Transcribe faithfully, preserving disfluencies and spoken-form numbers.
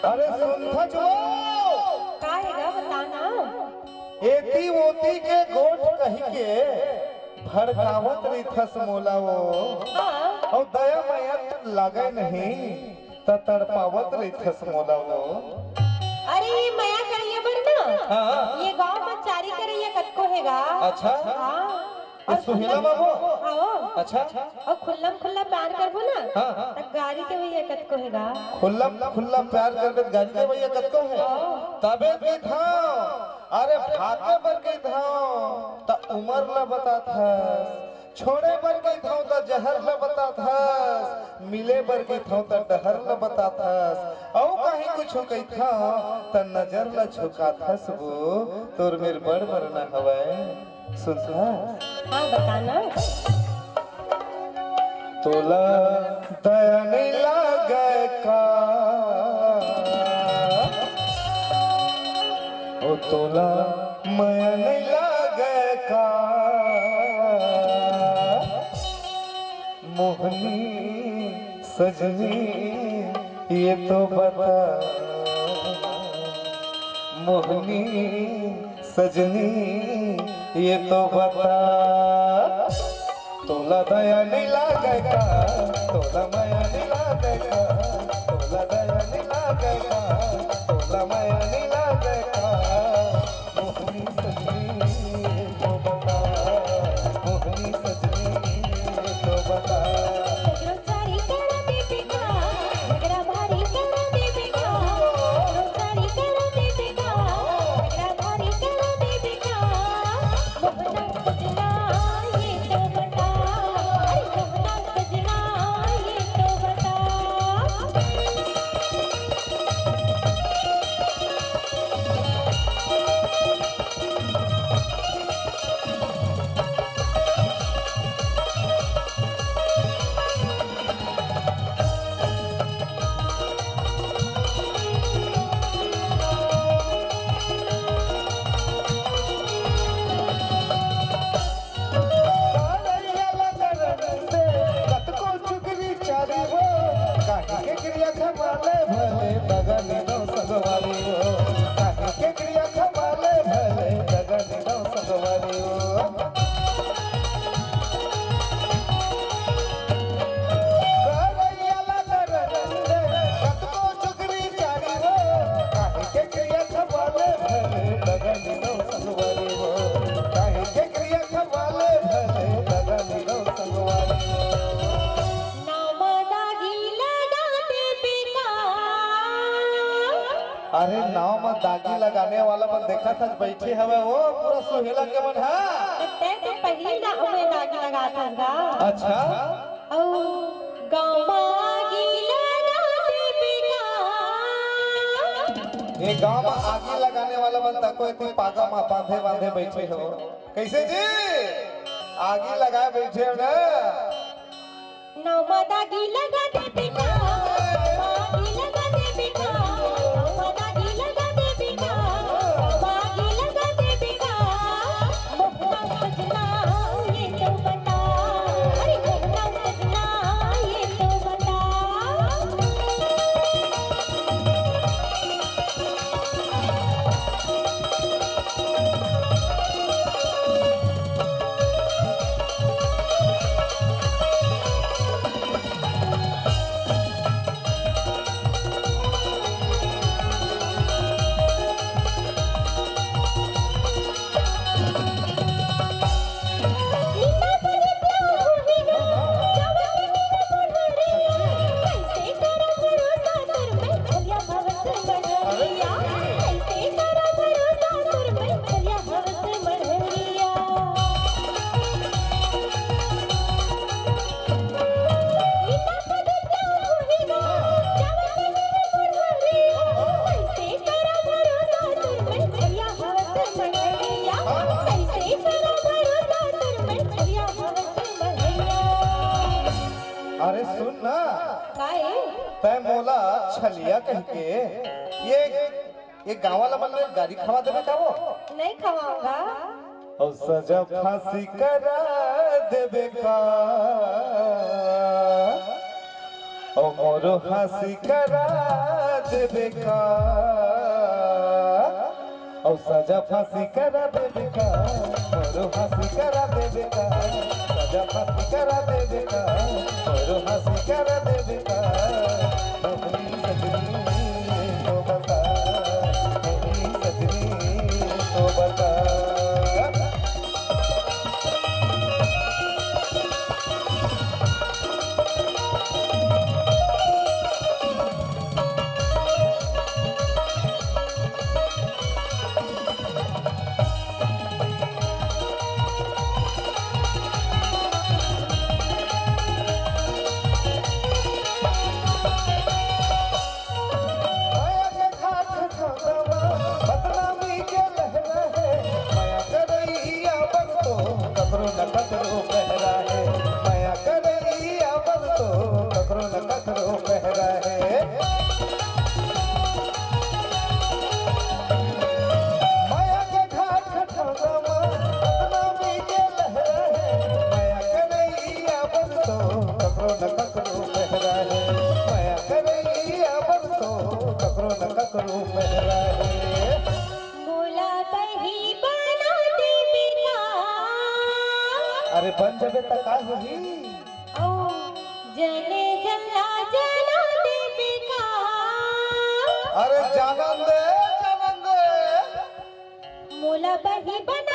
अरे सुनथस वो? का हे गा, बता ना। एती ओती के गोठ कहिके भड़कावत रहिथस मोला वो। हाँ। अउ दया मया लागय नहीं, त तड़पावत रहिथस मोला वो। अरे ये मया करइया बर ना, हाँ। ये गांव म चारी करइया कतको हे गा। अच्छा। हाँ। ये सुहेला बाबू? हाँ। अच्छा। अउ खुल्लम खुल्ला प्यार करबो ना, हाँ। त गारी देवइया कतको हे गा। खुल्लम खुल्ला प्यार करबे त गारी देवइया कतको हे। हाँ। तभे कहिथंव, अरे भागे बर कहिथंव त उमर ल बताथस, छोड़े बर कहिथंव त जहर ल बताथस, मिले बर कहिथंव त डहर ल बताथस, अउ कहीं कुछु कहिथंव त नजर ल झुकाथस वो, तोर मेर बड़ मरना हवय। सुनथस? हाँ, बता ना। तोला दया नइ लागय का? ओ तोला मया नइ लागय का? मोहनी सजनी ये तो बता, मोहनी सजनी ये तो बता, तोला दया नइ लागय का, तोला मया नइ लागय का, तोला दया नइ लागय का, तोला मया नइ लागय का। मोहनी सजनी ये तो बता, मोहनी सजनी ये तो बता। सगरो चारी करा देबे का, झगरा भारी करा देबे का। सगरो चारी करा देबे का, झगरा भारी करा देबे का। मोहना सजना ये तो बता, अरे मोहना सजना ये तो बता। कतको चुगरी चारी वो, काहे के क्रिया खवाले भले दगनी दो सगवारी वो, काहे के क्रिया खवाले भले दगनी दो सगवारी वो। करैया ला करन दे, कतको चुगरी चारी वो, काहे के क्रिया खवाले भले दगनी दो सगवारी वो, काहे के क्रिया खवाले भले दगनी दो सगवारी वो। नाम दागी लगा देबे का। अरे नाव म दागी लगाने वाला मन देखत हस बइठे हवय वो पूरा सुहेला के मन ह। त तैं तो पहिली नाव में दागी लगात हस गा। अच्छा। अउ गाँव म आगी लगा देबे का। ये गाँव म आगी लगाने वाला मन तको एती पागा म बांधे बांधे बइठे हो। कइसे जी? आगी लगाए बइठे हो ना? नाव म दागी लगा देबे का, दागी लगा देबे का, नाव म दागी लगा देबे का, दागी लगा देबे का। मोहना सजना ये तो बता, अरे मोहना सजना ये तो बता। अरे सुन ना, का ए? तै मोला छलिया कहिके ये, ये गाँव वाला मन में गारी खवा देबे का वो? नहीं खवाऊंगा। अउ सजा फांसी करा देबे का? अउ मोरो फांसी करा देबे का, अउ सजा फांसी करा देबे का, मोरो फांसी करा देबे का, सजा फांसी करा देबे का, मोरो फांसी करा देबे का। मोहनी सजनी तो बता, मोहनी सजनी तो बता। माया के घाट ठोंकवा, बदनामी के लहरा हे। माया करइया बर तो ककरो न ककरो पहरा हे। माया करइया बर तो ककरो न ककरो पहरा हे। माया के घाट ठोंकवा, बदनामी के लहरा हे। माया करइया बर तो ककरो न ककरो पहरा हे। माया करइया बर तो ककरो न ककरो पहरा हे। मोला बही बना देबे का। अरे बन जबे त का होही? अउ जने जला जला देबे का। अरे जानन दे, जानन दे। मोला बही बना